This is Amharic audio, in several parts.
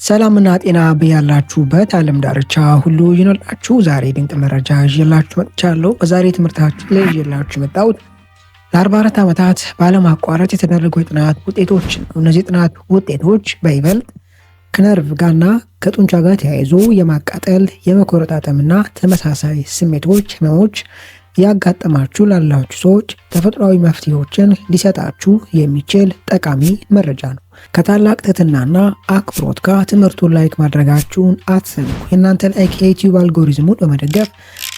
ሰላምና ጤና በያላችሁበት ዓለም ዳርቻ ሁሉ ይኖላችሁ። ዛሬ ድንቅ መረጃ ይዤላችሁ መጥቻለሁ። በዛሬ ትምህርታችን ላይ ይዤላችሁ የመጣሁት ለ44 ዓመታት ባለማቋረጥ የተደረጉ የጥናት ውጤቶች ነው። እነዚህ የጥናት ውጤቶች በይበልጥ ከነርቭ ጋርና ከጡንቻ ጋር ተያይዞ የማቃጠል፣ የመኮረጣጠምና ተመሳሳይ ስሜቶች፣ ህመሞች ያጋጠማችሁ ላላችሁ ሰዎች ተፈጥሯዊ መፍትሄዎችን ሊሰጣችሁ የሚችል ጠቃሚ መረጃ ነው። ከታላቅ ትህትናና አክብሮት ጋር ትምህርቱን like ማድረጋችሁን አትዘንጉ። የእናንተ like የዩቲዩብ አልጎሪዝሙን በመደገፍ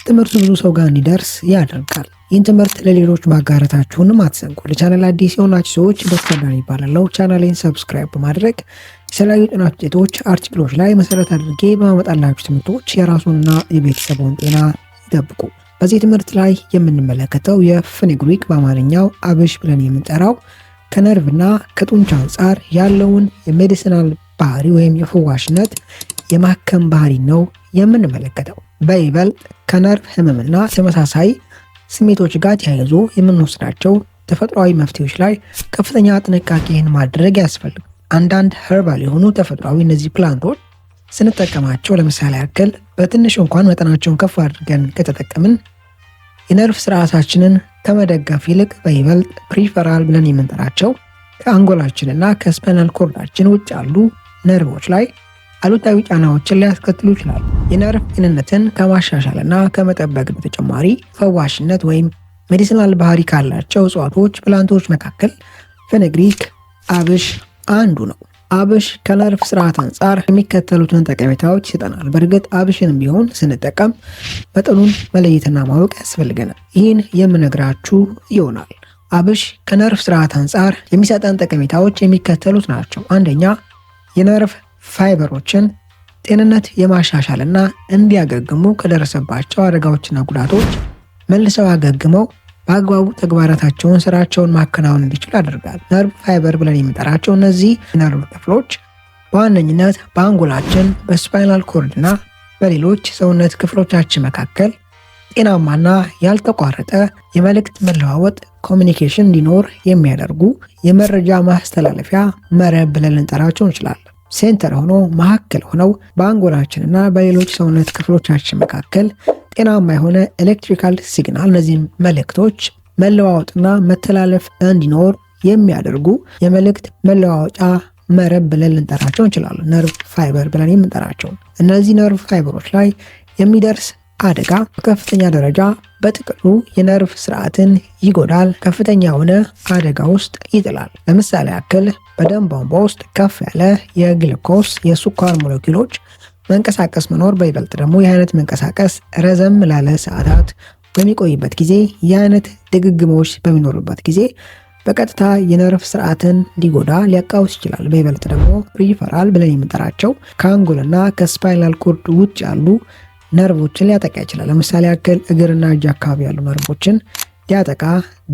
ትምህርቱ ብዙ ሰው ጋር እንዲደርስ ያደርጋል። ይህን ትምህርት ለሌሎች ማጋረታችሁንም አትዘንጉ። ለቻናል አዲስ የሆናችሁ ሰዎች ዶክተር ዳን ይባላለው። ቻናሌን subscribe በማድረግ የተለያዩ ጥናት ውጤቶች፣ article ኦች ላይ መሰረት አድርጌ በማመጣላችሁ ትምህርቶች የራሱንና የቤተሰቡን ጤና ይጠብቁ። በዚህ ትምህርት ላይ የምንመለከተው የ fenugreek፣ በአማርኛው አብሽ ብለን የምንጠራው፣ ከነርቭና ከጡንቻ አንጻር ያለውን የ medicinal ባህሪ ወይም የፈዋሽነት የማከም ባህሪ ነው የምንመለከተው። በይበልጥ ከነርቭ ህመምና ተመሳሳይ ስሜቶች ጋር ተያይዞ የምንወስዳቸው ተፈጥሯዊ መፍትሄዎች ላይ ከፍተኛ ጥንቃቄን ማድረግ ያስፈልጋል። አንዳንድ herbal የሆኑ ተፈጥሯዊ እነዚህ plant ኦች ስንጠቀማቸው፣ ለምሳሌ ያክል በትንሽ እንኳን መጠናቸውን ከፍ አድርገን ከተጠቀምን፣ የነርቭ ስርዓታችንን ከመደገፍ ይልቅ በይበልጥ peripheral ብለን የምንጠራቸው ከአንጎላችንና ከ spinal cord ኣችን ውጭ ያሉ ነርቮች ላይ አሉታዊ ጫናዎችን ሊያስከትሉ ይችላሉ። የነርቭ ጤንነትን ከማሻሻልና ከመጠበቅ በተጨማሪ ፈዋሽነት ወይም medicinal ባህሪ ካላቸው እጽዋቶች፣ plant ኦች መካከል fenugreek፣ አብሽ አንዱ ነው። አብሽ ከነርቭ ስርዓት አንጻር የሚከተሉትን ጠቀሜታዎች ይሰጠናል። በእርግጥ አብሽንም ቢሆን ስንጠቀም መጠኑን መለየትና ማወቅ ያስፈልገናል። ይህን የምነግራችሁ ይሆናል። አብሽ ከነርቭ ስርዓት አንጻር የሚሰጠን ጠቀሜታዎች የሚከተሉት ናቸው። አንደኛ፣ የነርቭ ፋይበሮችን ጤንነት የማሻሻልና እንዲያገግሙ፣ ከደረሰባቸው አደጋዎችና ጉዳቶች መልሰው አገግመው በአግባቡ ተግባራታቸውን፣ ስራቸውን ማከናወን እንዲችሉ ያደርጋል። nerve fiber ብለን የምንጠራቸው እነዚህ ነርቭ ክፍሎች በዋነኝነት በአንጎላችን፣ በ spinal cord እና በሌሎች ሰውነት ክፍሎቻችን መካከል ጤናማና ያልተቋረጠ የመልእክት መለዋወጥ፣ communication እንዲኖር የሚያደርጉ የመረጃ ማስተላለፊያ መረብ ብለን ልንጠራቸው እንችላለን። Center ሆኖ፣ መካከል ሆነው በአንጎላችን እና በሌሎች ሰውነት ክፍሎቻችን መካከል ጤናማ የሆነ electrical signal፣ እነዚህም መልእክቶች መለዋወጥና መተላለፍ እንዲኖር የሚያደርጉ የመልእክት መለዋወጫ መረብ ብለን ልንጠራቸው እንችላለን። Nerve fiber ብለን የምንጠራቸው እነዚህ nerve fiber ኦች ላይ የሚደርስ አደጋ በከፍተኛ ደረጃ በጥቅሉ የነርቭ ስርዓትን ይጎዳል፣ ከፍተኛ የሆነ አደጋ ውስጥ ይጥላል። ለምሳሌ ያክል በደም ቧንቧ ውስጥ ከፍ ያለ የግሉኮስ፣ የስኳር ሞለኪውሎች መንቀሳቀስ መኖር፣ በይበልጥ ደግሞ ይህ አይነት መንቀሳቀስ ረዘም ላለ ሰዓታት በሚቆይበት ጊዜ፣ ይህ አይነት ድግግሞች በሚኖሩበት ጊዜ በቀጥታ የነርቭ ስርዓትን ሊጎዳ፣ ሊያቃውስ ይችላል። በይበልጥ ደግሞ peripheral ብለን የምንጠራቸው ከአንጎልና ከ spinal cord ውጭ ያሉ ነርቮችን ሊያጠቃ ይችላል። ለምሳሌ ያክል እግርና እጅ አካባቢ ያሉ ነርቮችን ሊያጠቃ፣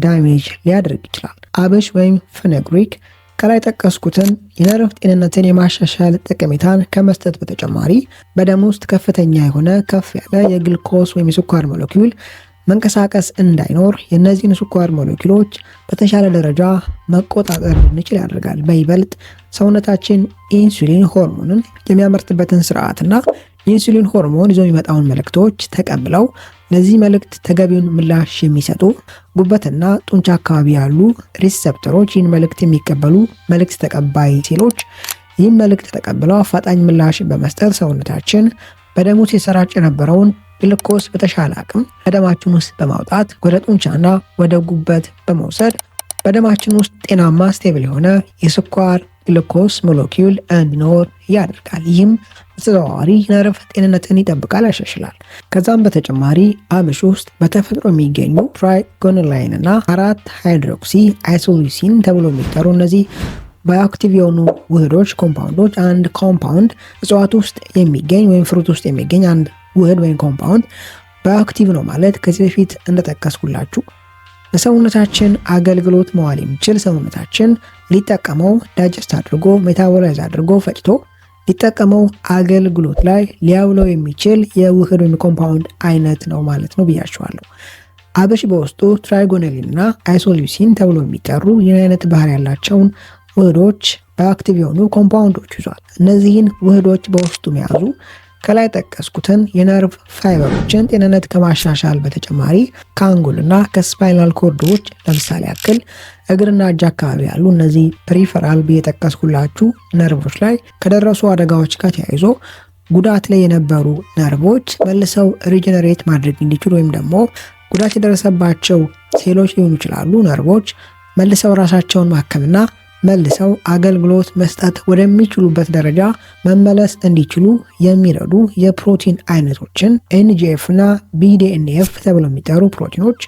damage ሊያደርግ ይችላል። አብሽ ወይም fenugreek ከላይ ጠቀስኩትን የነርቭ ጤንነትን የማሻሻል ጠቀሜታን ከመስጠት በተጨማሪ በደም ውስጥ ከፍተኛ የሆነ፣ ከፍ ያለ የግልኮስ ወይም የስኳር ሞለኪውል መንቀሳቀስ እንዳይኖር፣ የእነዚህን ስኳር ሞለኪውሎች በተሻለ ደረጃ መቆጣጠር እንድንችል ያደርጋል። በይበልጥ ሰውነታችን ኢንሱሊን ሆርሞንን የሚያመርትበትን ስርዓትና ኢንሱሊን ሆርሞን ይዞ የሚመጣውን መልእክቶች ተቀብለው ለዚህ መልእክት ተገቢውን ምላሽ የሚሰጡ ጉበትና ጡንቻ አካባቢ ያሉ receptor ኦች፣ ይህን መልእክት የሚቀበሉ መልእክት ተቀባይ ሴሎች፣ ይህን መልእክት ተቀብለው አፋጣኝ ምላሽ በመስጠት ሰውነታችን በደም ውስጥ ሲሰራጭ የነበረውን ግልኮስ በተሻለ አቅም ከደማችን ውስጥ በማውጣት ወደ ጡንቻና ወደ ጉበት በመውሰድ በደማችን ውስጥ ጤናማ፣ stable የሆነ የስኳር ግሉኮስ ሞለኪውል እንዲኖር ያደርጋል። ይህም በተዘዋዋሪ ነርቭ ጤንነትን ይጠብቃል፣ ያሻሽላል። ከዛም በተጨማሪ አብሽ ውስጥ በተፈጥሮ የሚገኙ trigonelline እና 4 hydroxy isoleucine ተብሎ የሚጠሩ እነዚህ bioactive የሆኑ ውህዶች፣ compound ኦች፣ አንድ compound እጽዋት ውስጥ የሚገኝ ወይም fruit ውስጥ የሚገኝ አንድ ውህድ ወይም compound bioactive ነው ማለት ከዚህ በፊት እንደጠቀስኩላችሁ ለሰውነታችን አገልግሎት መዋል የሚችል፣ ሰውነታችን ሊጠቀመው፣ digest አድርጎ፣ metabolize አድርጎ፣ ፈጭቶ ሊጠቀመው፣ አገልግሎት ላይ ሊያውለው የሚችል የውህድ ወይም compound አይነት ነው ማለት ነው ብያችኋለሁ። አብሽ በውስጡ trigonelline እና isoleucine ተብሎ የሚጠሩ ይህን አይነት ባህሪ ያላቸውን ውህዶች bioactive የሆኑ compound ኦች ይዟል። እነዚህን ውህዶች በውስጡ መያዙ ከላይ ጠቀስኩትን የነርቭ ፋይበሮችን ጤንነት ከማሻሻል በተጨማሪ ከአንጎልና ከ spinal cord ኦች፣ ለምሳሌ ያክል እግርና እጅ አካባቢ ያሉ እነዚህ peripheral ብዬ የጠቀስኩላችሁ ነርቮች ላይ ከደረሱ አደጋዎች ጋር ተያይዞ ጉዳት ላይ የነበሩ ነርቮች መልሰው regenerate ማድረግ እንዲችሉ ወይም ደግሞ ጉዳት የደረሰባቸው ሴሎች ሊሆኑ ይችላሉ፣ ነርቮች መልሰው ራሳቸውን ማከምና መልሰው አገልግሎት መስጠት ወደሚችሉበት ደረጃ መመለስ እንዲችሉ የሚረዱ የፕሮቲን አይነቶችን NGF እና BDNF ተብለው የሚጠሩ ፕሮቲኖች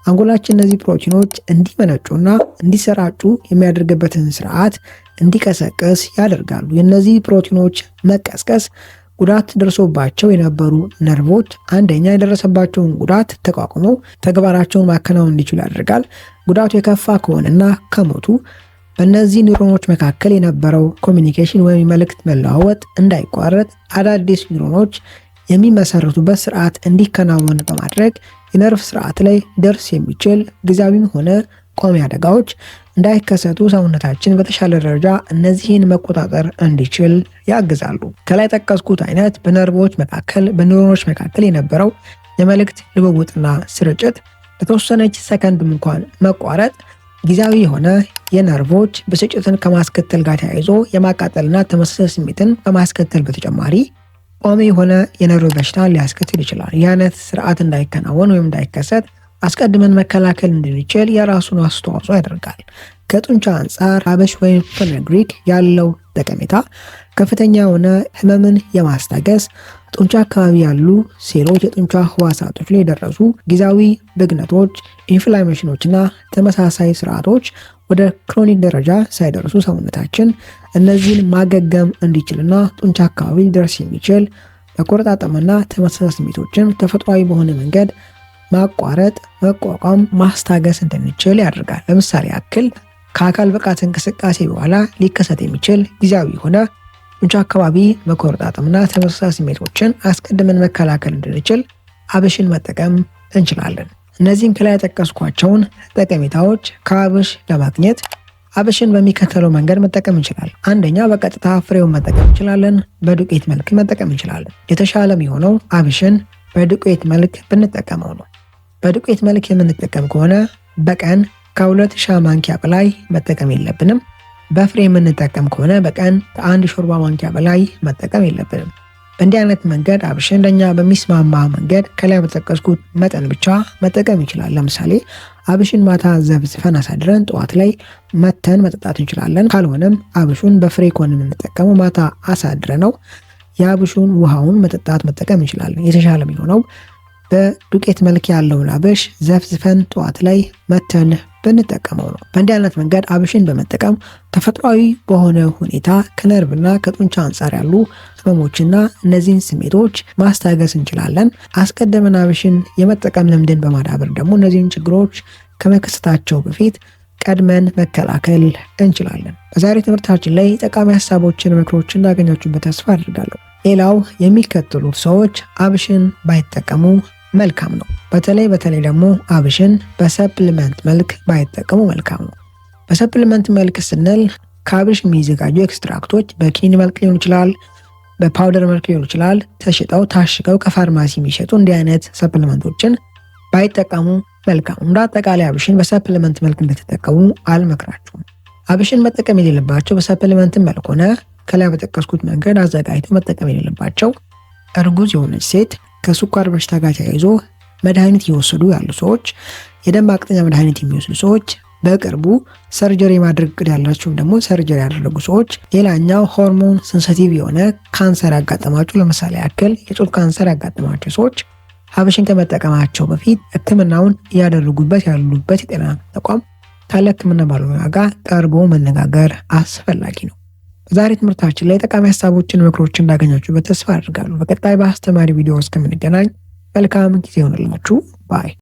አንጎላችን እነዚህ ፕሮቲኖች እንዲመነጩና እንዲሰራጩ የሚያደርግበትን ስርዓት እንዲቀሰቅስ ያደርጋሉ። የእነዚህ ፕሮቲኖች መቀስቀስ ጉዳት ደርሶባቸው የነበሩ ነርቮች አንደኛ የደረሰባቸውን ጉዳት ተቋቁመው ተግባራቸውን ማከናወን እንዲችሉ ያደርጋል። ጉዳቱ የከፋ ከሆነና ከሞቱ በእነዚህ ኒውሮኖች መካከል የነበረው communication ወይም የመልእክት መለዋወጥ እንዳይቋረጥ አዳዲስ ኒውሮኖች የሚመሰረቱበት ስርዓት እንዲከናወን በማድረግ የነርቭ ስርዓት ላይ ሊደርስ የሚችል ጊዜያዊም ሆነ ቋሚ አደጋዎች እንዳይከሰቱ ሰውነታችን በተሻለ ደረጃ እነዚህን መቆጣጠር እንዲችል ያግዛሉ። ከላይ ጠቀስኩት አይነት በነርቮች መካከል፣ በኒውሮኖች መካከል የነበረው የመልእክት ልውውጥና ስርጭት ለተወሰነች ሰከንድም እንኳን መቋረጥ ጊዜያዊ የሆነ የነርቮች ብስጭትን ከማስከተል ጋር ተያይዞ የማቃጠልና ተመሳሳይ ስሜትን ከማስከተል በተጨማሪ ቋሚ የሆነ የነርቭ በሽታ ሊያስከትል ይችላል። ይህ አይነት ስርዓት እንዳይከናወን ወይም እንዳይከሰት አስቀድመን መከላከል እንድንችል የራሱን አስተዋጽኦ ያደርጋል። ከጡንቻ አንጻር አብሽ ወይም fenugreek ያለው ጠቀሜታ ከፍተኛ የሆነ ህመምን የማስታገስ፣ ጡንቻ አካባቢ ያሉ ሴሎች፣ የጡንቻ ህዋሳቶች ላይ የደረሱ ጊዜያዊ ብግነቶች፣ inflammation ኦች እና ተመሳሳይ ስርዓቶች ወደ chronic ደረጃ ሳይደርሱ ሰውነታችን እነዚህን ማገገም እንዲችልና ጡንቻ አካባቢ ሊደርስ የሚችል መቆረጣጠምና ተመሳሳይ ስሜቶችን ተፈጥሯዊ በሆነ መንገድ ማቋረጥ፣ መቋቋም፣ ማስታገስ እንድንችል ያደርጋል። ለምሳሌ ያክል ከአካል ብቃት እንቅስቃሴ በኋላ ሊከሰት የሚችል ጊዜያዊ የሆነ ጡንቻ አካባቢ መቆረጣጠምና ተመሳሳይ ስሜቶችን አስቀድመን መከላከል እንድንችል አብሽን መጠቀም እንችላለን። እነዚህን ከላይ የጠቀስኳቸውን ጠቀሜታዎች ከአብሽ ለማግኘት አብሽን በሚከተለው መንገድ መጠቀም እንችላለን። አንደኛ፣ በቀጥታ ፍሬውን መጠቀም እንችላለን። በዱቄት መልክ መጠቀም እንችላለን። የተሻለ የሚሆነው አብሽን በዱቄት መልክ ብንጠቀመው ነው። በዱቄት መልክ የምንጠቀም ከሆነ በቀን ከ2 ሻይ ማንኪያ በላይ መጠቀም የለብንም። በፍሬ የምንጠቀም ከሆነ በቀን ከ1 ሾርባ ማንኪያ በላይ መጠቀም የለብንም። በእንዲህ አይነት መንገድ አብሽን ለኛ በሚስማማ መንገድ ከላይ በጠቀስኩት መጠን ብቻ መጠቀም ይችላል። ለምሳሌ አብሽን ማታ ዘፍዝፈን አሳድረን ጠዋት ላይ መተን መጠጣት እንችላለን። ካልሆነም አብሹን በፍሬ ከሆነ የምንጠቀመው ማታ አሳድረነው የአብሹን ውሃውን መጠጣት መጠቀም እንችላለን። የተሻለ የሚሆነው በዱቄት መልክ ያለውን አብሽ ዘፍዝፈን ጠዋት ላይ መተን ብንጠቀመው ነው። በእንዲህ አይነት መንገድ አብሽን በመጠቀም ተፈጥሯዊ በሆነ ሁኔታ ከነርቭና ከጡንቻ አንጻር ያሉ ህመሞችና እነዚህን ስሜቶች ማስታገስ እንችላለን። አስቀድመን አብሽን የመጠቀም ልምድን በማዳበር ደግሞ እነዚህን ችግሮች ከመከሰታቸው በፊት ቀድመን መከላከል እንችላለን። በዛሬ ትምህርታችን ላይ ጠቃሚ ሀሳቦችን፣ ምክሮችን እንዳገኛችሁበት ተስፋ አድርጋለሁ። ሌላው የሚከተሉት ሰዎች አብሽን ባይጠቀሙ መልካም ነው። በተለይ በተለይ ደግሞ አብሽን በ supplement መልክ ባይጠቀሙ መልካም ነው። በ supplement መልክ ስንል ከአብሽ የሚዘጋጁ extract ኦች በኪኒን መልክ ሊሆን ይችላል፣ በ powder መልክ ሊሆን ይችላል። ተሽጠው ታሽገው ከፋርማሲ የሚሸጡ እንዲህ አይነት supplement ኦችን ባይጠቀሙ መልካም። እንደ አጠቃላይ አብሽን በ supplement መልክ እንድትጠቀሙ አልመክራችሁም። አብሽን መጠቀም የሌለባቸው በ supplement መልክ ሆነ ከላይ በጠቀስኩት መንገድ አዘጋጅተው መጠቀም የሌለባቸው እርጉዝ የሆነች ሴት፣ ከስኳር በሽታ ጋር ተያይዞ መድኃኒት እየወሰዱ ያሉ ሰዎች፣ የደም ማቅጠኛ መድኃኒት የሚወስዱ ሰዎች፣ በቅርቡ surgery ማድረግ እቅድ ያላቸው ደግሞ surgery ያደረጉ ሰዎች፣ ሌላኛው hormone sensitive የሆነ ካንሰር ያጋጠማቸው፣ ለምሳሌ ያክል የጡት ካንሰር ያጋጠማቸው ሰዎች አብሽን ከመጠቀማቸው በፊት ሕክምናውን እያደረጉበት ያሉበት የጤና ተቋም ካለ ሕክምና ባለሙያ ጋር ቀርቦ መነጋገር አስፈላጊ ነው። በዛሬ ትምህርታችን ላይ ጠቃሚ ሀሳቦችን፣ ምክሮችን እንዳገኛችሁበት ተስፋ አድርጋለሁ። በቀጣይ በአስተማሪ ቪዲዮ እስከምንገናኝ መልካም ጊዜ ይሆንላችሁ bye።